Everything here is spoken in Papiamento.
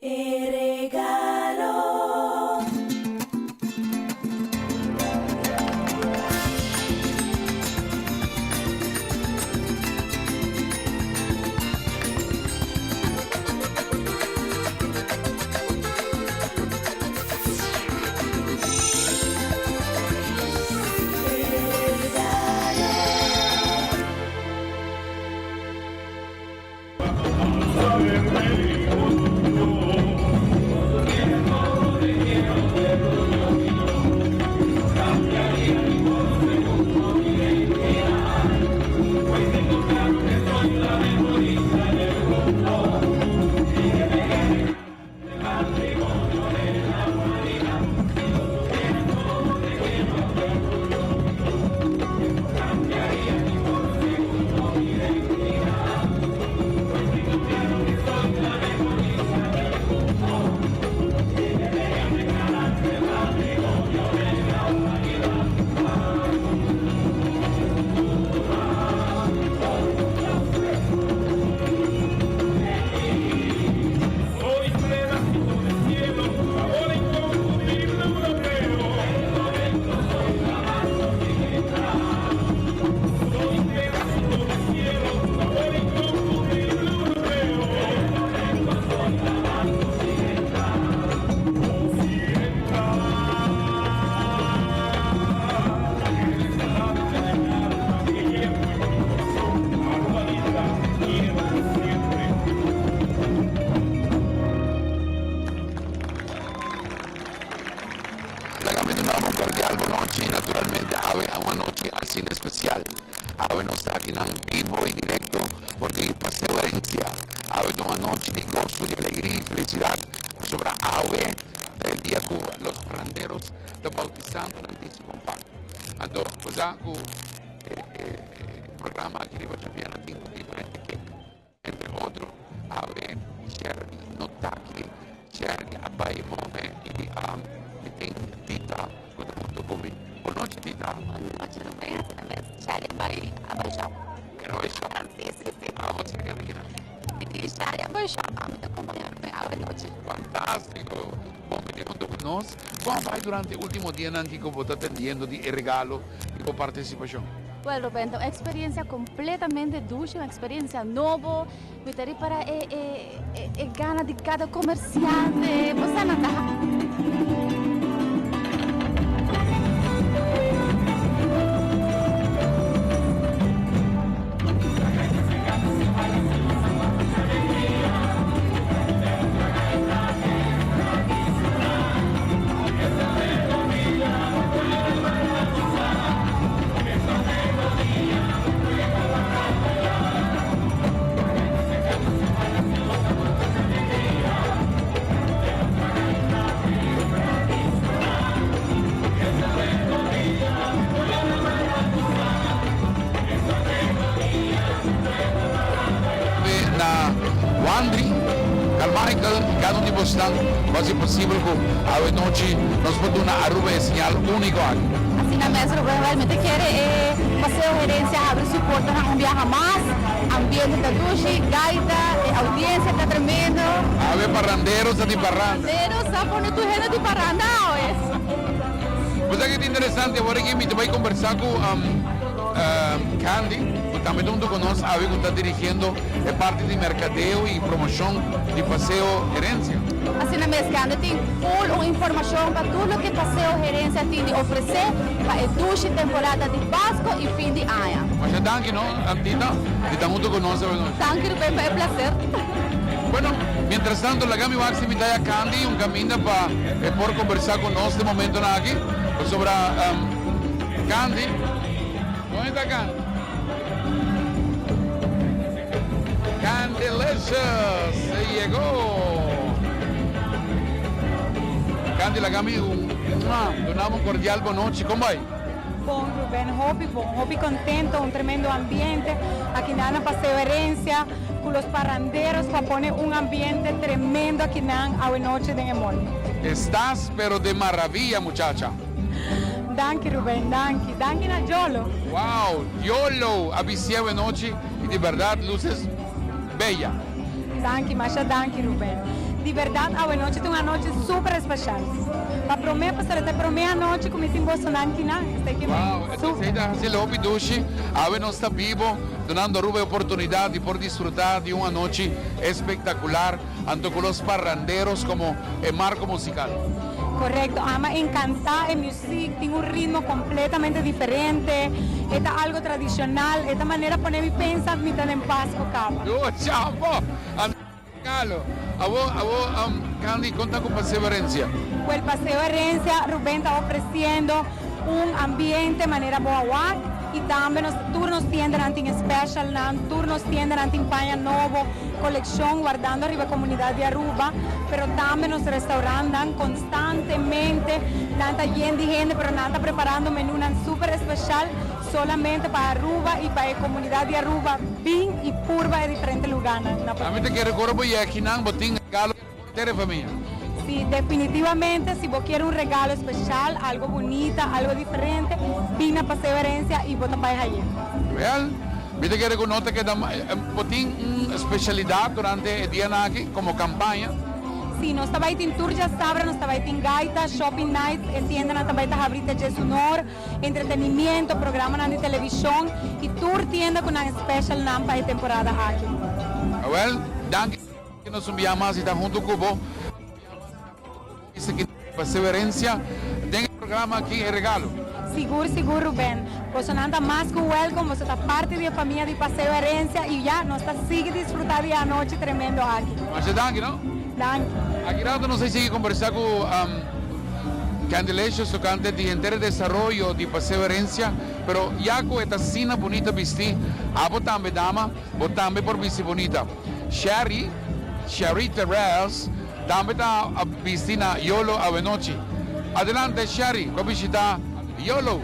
E regalo. Laga mi duna un cordial bonochi, naturalmente awe a un anochi asina especial. Awe nos ta akinan bibo y directo for di Paseo Herencia. Awe ta un anochi di goso, di alegria y felicidad pasobra awe ta e dia cu los parranderos ta bautisando nan dichi compa. Anto bo sa cu e programa aki riba Djabièrnè tin un diferente kick. Entre otro awe Sherly no ta aki. Sherly a bai move y mi tin Tita cu ta hunto cu mi. Bon nochi Tita. Bon nochi Rubén, asina mes Sherly a bai a bai shop. El a bai shop? Si si si. Abo cerca di kina? Mi tin Sherly a bai shop, ami ta compaña Rubén awe nochi. Fantastico! Bon bini hunto cu nos. Con a bai durante e ultimo dianan kico bo ta tendiendo di e regalo di bo participacion? Well Rubén, ta un experiencia completamente dushi, un experiencia nobo. Mi ta ripara e e e gana di cada comerciante. Bo sa nan ta. Na Wandry, Carmichael y cada un di bosnan cu haci posibel cu awe nochi nos por duna Aruba e señal unico aki. Asina mes Ruben, wel mi ta kere e Paseo Herencia habri su portanan un biaha mas, ambiente ta dushi, gaita, e audiencia ta tremendo. Awe parranderos ta di parranda. Parranderos a pone tur hende di parranda awe. Bo sa ke ta interesante, awor aki mi ta bai combersa cu Candy, cu tambe ta hunto cu nos awe cu ta dirigiendo e parti di mercadeo y promocion di Paseo Herencia. Asina mes, Candy tin full un informacion pa tur loke Paseo Herencia tin di ofrece pa e dushi temporada di Pasco y fin di aña. Masha danki no, Tita, di ta hunto cu nos awe nochi. Danki Ruben pa e placer. Bueno, mientras tanto laga mi wak si mi ta ya Candy un caminda pa e por conversa cu nos den momentonan aki pasobra Candy, donde ta Candy? Candelicious se llegó! Candy laga mi un mua, dunami un cordial bonochi, con bai? Bon Ruben, hopi bon, hopi contento, un tremendo ambiente aki nan na Paseo Herencia cu los parranderos pa pone un ambiente tremendo aki nan awe nochi den e mall. Estás pero de maravilla muchacha. Danki Ruben, danki. Danki na Jolo. Wow, Jolo a bisia awenochi y di berdad luces bella. Danki, masha danki Ruben. Di berdad awe nochi ta un anochi super especial. Pa prome pasobra ta e prome anochi cu mi tin bosonan kinan. Esey ke Wow, mi super. Esey ta haci hopi dushi. Awe nos ta bibo dunando Aruba e oportunidad di por disfruta di un anochi espectacular anto cu los parranderos como e marco musical. Correcto, ama encanta e music, tin un ritmo completamente diferente, e ta algo tradicional, e ta manera pone mi pensa mi ta den Pasco caba. Dushi ambo! Regalo. Awo, awo, Candy, con ta cu Paseo Herencia? Wel, Paseo Herencia, Ruben ta ofreciendo un ambiente manera bo a wak y tambe nos tur nos tiendanan tin specialnan, tur nos tiendanan tin paña nobo, coleccion wardando ariba comunidad di Aruba, pero tambe nos restaurantnan constantemente nan ta yen di hende pero nan ta preparando menunan super especial Solamente pa Aruba y pa e comunidad di Aruba bin y purba e diferente lugarnan na Ami ta kere cu ora bo yega akinan bo tin regalo pa henter e famia. Si, definitivamente si bo kier un regalo especial, algo bunita, algo diferente, bin na Paseo Herencia y bo ta bay haye. Wel, mi ta kere cu no ta keda bo tin un specialidad durante e dianan aki como campaña? Si, nos ta bay tin tur djasabra, nos ta bay tin gaita, shopping nights, e tiendanan ta bay ta habri te djesunor. Entretenimiento, programanan di televishon y tur tienda cu nan specialnan pa e temporada aki. Awel, danki cu nos un bia mas y ta hunto cu bo Paseo Herencia den e programa aki E Regalo. Sigur sigur Ruben, bosonan ta mas cu welcome, boso ta parti di e famia di Paseo Herencia y ya nos ta sigui disfruta di e anochi tremendo aki. Masha danki no. Danki. Aki rato nos a sigui combersa cu. Candelicious tocante di henter e desaroyo di Paseo Herencia, pero ya cu e ta asina bunita bisti, abo tambe dama, bo tambe por bisti bunita. Sherry, Sherry Terrells, tambe ta bisti na Yolo awenochi. Adelante Sherry, cu a bishita Yolo.